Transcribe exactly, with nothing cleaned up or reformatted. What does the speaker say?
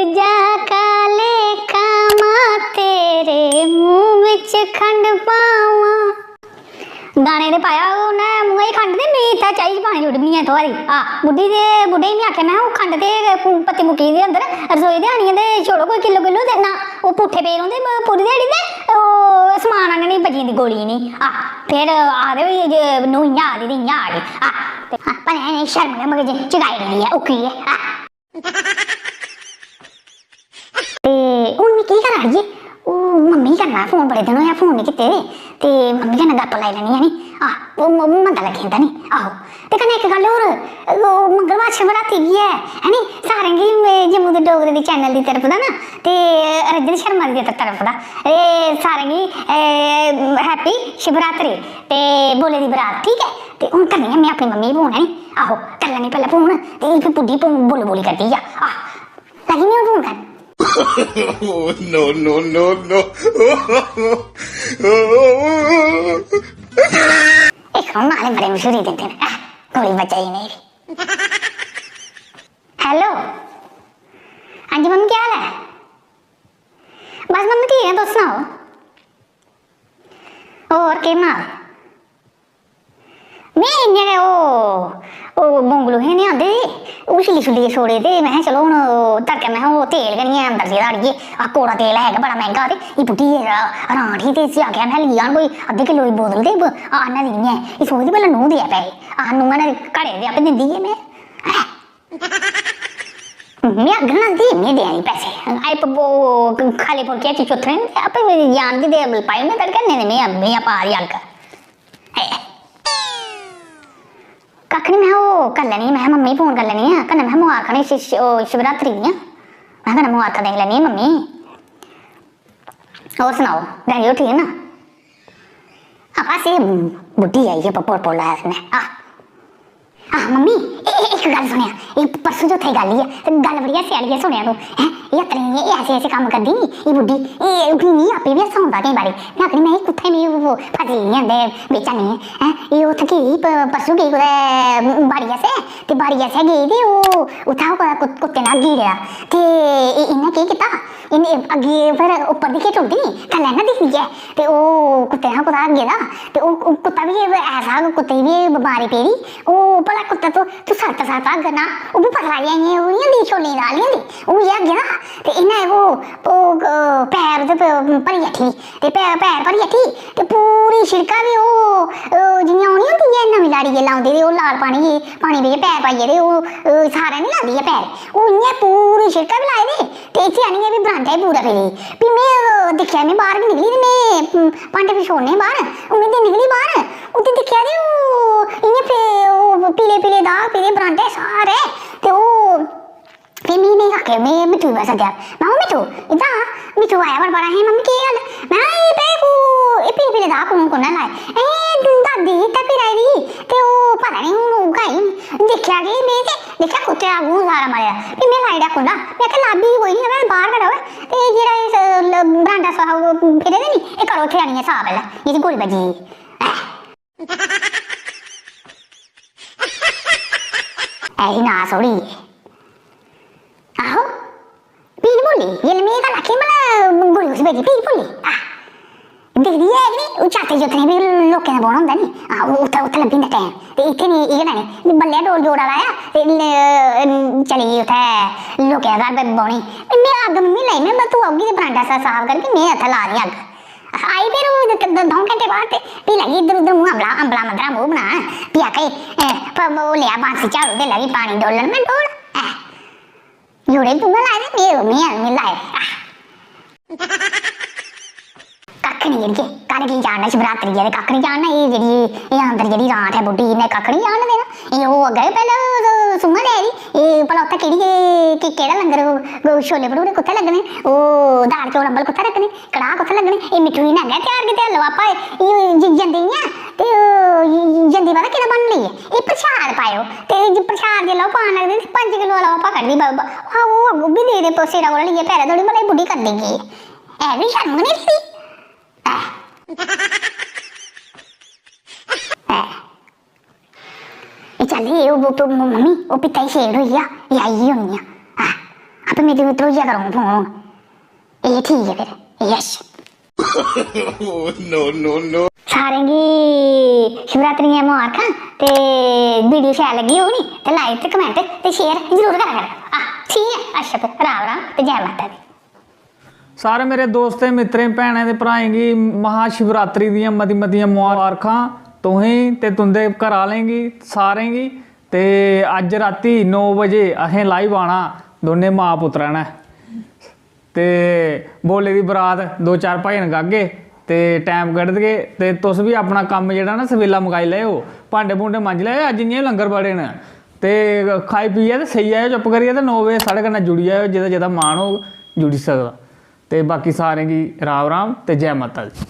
जा काले कामां, तेरे मुंह बिच खंड पावां। दाने ते पाया उन्नै मूंहै च खंड ते मी इत्थै चाही च पाने दी लोड़ बी निं ऐ थोआ दी। आ, बुड्ढी ते, बुड्ढे गी में आखेआ, में ओह् खंड ते पत्ती मुक्की गेदी अंदर, रसोई ते आनियै ते छोड़ो कोई किल्लो किल्लो ते ना, ओह् पुट्ठे पे रौंह्दे ब-, पूरी ध्याड़ी ते ओह् समान आह्नने गी बची जंदी गोली इ'नें गी। आ, फिर आखदे होई जे नूंह् इ'यां आखदी ते इ'यां आखदी। आ, ते, आ, भलेआं इ'नें गी शर्म गै मगर जे चकाई ओड़ी दी ऐ, उक्की ऐ। आ। ते हून में केह् करां अड़िये? ओह् मम्मी गी करना फोन, बड़े दिन होए फोन निं कीते दे। ते मम्मी कन्नै गप्प लाई लैनी ऐ नी। आह, ओह् म-, मंदा लग्गी जंदा नी। आहो। ते कन्नै इक गल्ल होर, ओह् मंगलवार शिवरात्रि बी ऐ, है नी? सारें गी, ए, जम्मू दे डोगरे दे चैनल दी तरफ दा ना, ते रंजन शर्मा दी तरफ दा, ए, सारें गी, ए, happy शिवरात्रि ते बोले दी बरात, ठीक ऐ? ते हून करनी आं में अपनी मम्मी गी फोन, है नी? आहो, करी लैनी पैह्लें फोन, ते फ्ही बुड्ढी फोन बोलो बोली करदी ऐ। आह, लगी में फोन करन। Oh, no, no, no, no। इक हून आह्ले बड़े मशहूरी दिंदे न। आह, गोली बज्जा दी मेरी। Hello। हां जी मम्मी, केह् हाल ऐ? बस मम्मी ठीक ऐ, तुस सनाओ। होर केह् बना दे? में इ'यां गै ओह्, ओह् गोंगलू हे निं आंदे, ओह् छिल्ली छुल्लियै छोड़े ते महै चलो हून ओह् तड़कै महै ओह् तेल गै निं ऐ अंदर जेह्दा अड़िये, आ कौड़ा तेल है गै बड़ा मैंह्गा ते एह् बुड्ढी रांठ ही ते इसी आखेआ महै लेई आन कोई अद्धे किल्लो दी बोतल ते ब-, आह्नै दी निं ऐ। एह् सोचदी भला नूंह् देऐ पैहे। आह, नूंह् ने घड़े दे आपे दिंदी ऐ में। में अग्ग लांदी, में देआ नी पैसे। आई प-, ओह् खाली फुलके च चुथने न ते आपे में जान दी दे पाई ओड़ने तड़के, नेईं ते में, में पा दी अग्ग। ऐ। कक्ख निं, में ओह् करी लैनी, में मम्मी गी फोन करी लैनी आं, कन्नै में मबारखां निं शि-, शि-, ओह् शिवरात्रि दियां। में कन्नै मबारखां देई लैनी आं मम्मी गी। होर सनाओ, डैडी होर ठीक न? आ, बस एह् बुड्ढी आई ऐ, प-, पुल, पुल लाया इसने। आ, आ, मम्मी, ए, ए, इक गल्ल सुनेआ, एह् परसों चौथे दी गल्ल ही ऐ, ते गल्ल बड़ी हास्से आह्ली ऐ, सुनेआ तूं, हैं? एह् अत्तरी, एह् ऐसे, ऐसे कम्म करदी नी, एह् बुड्ढी, एह्, एह्, फ्ही मिगी आपे बी हास्सा औंदा केईं बारी। में आखनी, में एह् कुत्थै, में ओह् फसी गेई आं इं'दे बिच्च आनियै, हैं? एह् उत्थै गेई, प-, परसों गेई कुतै बाड़ी आस्तै, ते बाड़ी आस्तै गेई ते ओह् उत्थै ओह् कुतै कुत-, कुत्ते ने अग्गी ओड़ेआ, ते एह्, इ'न्नै केह् कीता? इ'न्नै अग्गी पर उप्पर दिक्खियै चुकदी नी, थल्लै ना दिखदी ऐ। ते ओह् कुत्ते ने कुतै अग्गे दा, ते ओह्, ओह् कुत्ता बी ऐसा, कुत्ते गी बी बमारी पेदी। ओह् भला कुत्ता तू, तू सख्त सख्त अग्ग ना, ओह् बी पतला जेहा इ'यां, ओह् निं होंदी छोलें दी दाल निं होंदी, ओह् जेहा अग्गे दा। ते इ'न्नै ओह्, ओह्, ओह् पैर ते प-, भरी बैठी, ते पै-, पैर भरी बैठी, ते पूरी शिड़का बी ओह्, ओह् जि'यां ओह् निं होंदी ऐ नमीं लाड़ी जेल्लै औंदी ते ओह् लाल पानी, पानी बिच पैर पाइयै ते ओह्, ओह् सारै निं लांदी ऐ पैर, ओह् इ'यां पूरी शिड़का बी लाए दे। ते इत्थै आनियै बी बरांडा ही पूरा पेदी। फ्ही में, ओह्, दिक्खेआ, में बाह्र बी निकली ते में, उम, भांडे बी छोड़ने बाह्र, हून में निकली बाह्र, उत्थै दिक्खेआ ते ओह् इ'यां फे-, ओह् पीले पीले दाग पेदे बरांडे सारे। ते ओह् फ्ही में इ'नेंगी आखेआ, में मिट्ठू गी सद्देआ, में आखेआ, "मिट्ठू, इद्धर आ।" मिट्ठू आया बड़ा बड़ा, "हे मम्मी, केह् गल्ल?" में आखेआ, "एह् भैं, एह् पीले पीले दाग कु'न, कु'न्नै लाए?" "एह् दादी ही इत्थै फिरा दी ही, ते ओह् पता निं हून ओह् गै आई होनी।" दिक्खेआ केह् में ते दिक्खेआ कुत्ते दा गूं सारा मरे दा। फ्ही में लाई ओड़ेआ कुंडा, में आखेआ, "लाब्बी कोई निं आवै, बाह्र गै र'वै, ते एह् जेह्ड़ा एह् स-, ल-, बरांडा साफ फिरे दे नी, एह् करो इत्थै आनियै साफ पैह्लें, जेह्दी गोली बज्जी दी।" ऐ ही ना थोड़ी। आहो, फ्ही निं बोल्ली। जेल्लै में एह् गल्ल आखी, मतलब, गोली कुसी भेजी, फ्ही निं बोल्ली। आह, दिखदी ऐ कि निं, ओह् चाते चुतने बी लोकें दा बौह्ना होंदा निं। आह, ओह् उत्थै, उत्थै लब्भी जंदा टैम। ते इत्थै निं, एह् करना निं। बल्लेआ डोल जोड़ा लाया, ते ल-, चली गेई उत्थै लोकें दे घर बौह्ने गी। में अग्ग मिगी लाई, में, "बस तूं औगी ते बरांडा सा-, साफ करगी, में उत्थै ला दी अग्ग।" आई फिर ओह् इक द-, द'ऊं घैंटे बाद ते फ्ही लगी इद्धर उद्धर मूंह अम्बला, अम्बला मद्धरा मूंह बनान। फ्ही आखै, "ए, प-, ओह् लेआ बांसी झाड़ू ते लगी पानी डोलन।" में डोल, ऐ। जोड़े तूं गै लाए दे, में, में, में लाए। आह। कक्ख निं करियै, कल की चाढ़ना शिवरात्रि ऐ ते कक्ख निं चाढ़ना। एह् जेह्ड़ी, एह् अंदर जेह्ड़ी रांठ ऐ बुड्ढी, इ'न्नै कक्ख निं चाढ़न देना। एह् ओह् अग्गें पैह्लें ओह् सुम्मा लै दी, एह् भला उत्थै केह्ड़ी, के-, केह्ड़ा लंगर, गो-, छोले भटूरे कुत्थै लग्गने, ओह् दाल चौल अम्बल कुत्थै लग्गने? कड़ाह् कुत्थै लग्गने? एह् मिट्ठू जी ने गै त्यार कीते दा लफाफा, एह् ज-, जंदी इ'यां ते ओह् ज-, जंदी पता केह्दा बन लेई ऐ? एह् प्रसाद पाएओ। ते जे प्रसाद जेल्लै ओह् पान लगदे ते पंज किलो दा लफाफा कड्ढदी ब-, ब-, ओह्, ओह् अग्गूं बी दे दे प-, सिरा कोला लेइयै पैरें धोड़ी, भला एह् बुड्ढी करदी केह् ऐ? ऐ बी शर्म गै निं लगदी। ऐ। ऐ। एह् चल, एह् ओह्, ओह्, मम्मी, ओह् पित्ता गी छेड़ होई गेआ, एह् आई गेई होनी ऐ। आ, मित्तरू मित्तरू इ'यै करो फोन हून। एह् ठीक ऐ फिर, यस। No, no, no. सारें गी शिवरात्रि दियां मबारखां। ते वीडियो शैल लग्गी होग नी ते लाइक ते कमेंट ते शेयर जरूर करा करो। आ, ठीक ऐ, अच्छा फिर राम राम ते जय माता दी। सारे मेरे दोस्तें, मित्तरें, भैनें ते भ्राएं गी महाशिवरात्रि दियां मती मतियां मबारखां तुसें ते तुं'दे घर आह्लें गी, सारें गी। ते अज्ज रातीं नौ बजे असें लाइव आना दोनें मां पुत्तरा ने। ते भोले दी बरात दो चार भजन गागे ते टैम कड्ढगे। ते तुस बी अपना कम्म जेह्ड़ा ना सवेला मकाई लैओ, भांडे भूंडे मांजी लैओ, अज्ज इ'यां बी लंगर बड़े न। ते खाई पियै ते सेई जाएओ चुप्प करियै ते नौ बजे साढ़े कन्नै जुड़ी जाएओ, जेह्दा जेह्दा मन होग जुड़ी सकदा। ते बाकी सारें गी राम राम ते जै माता दी।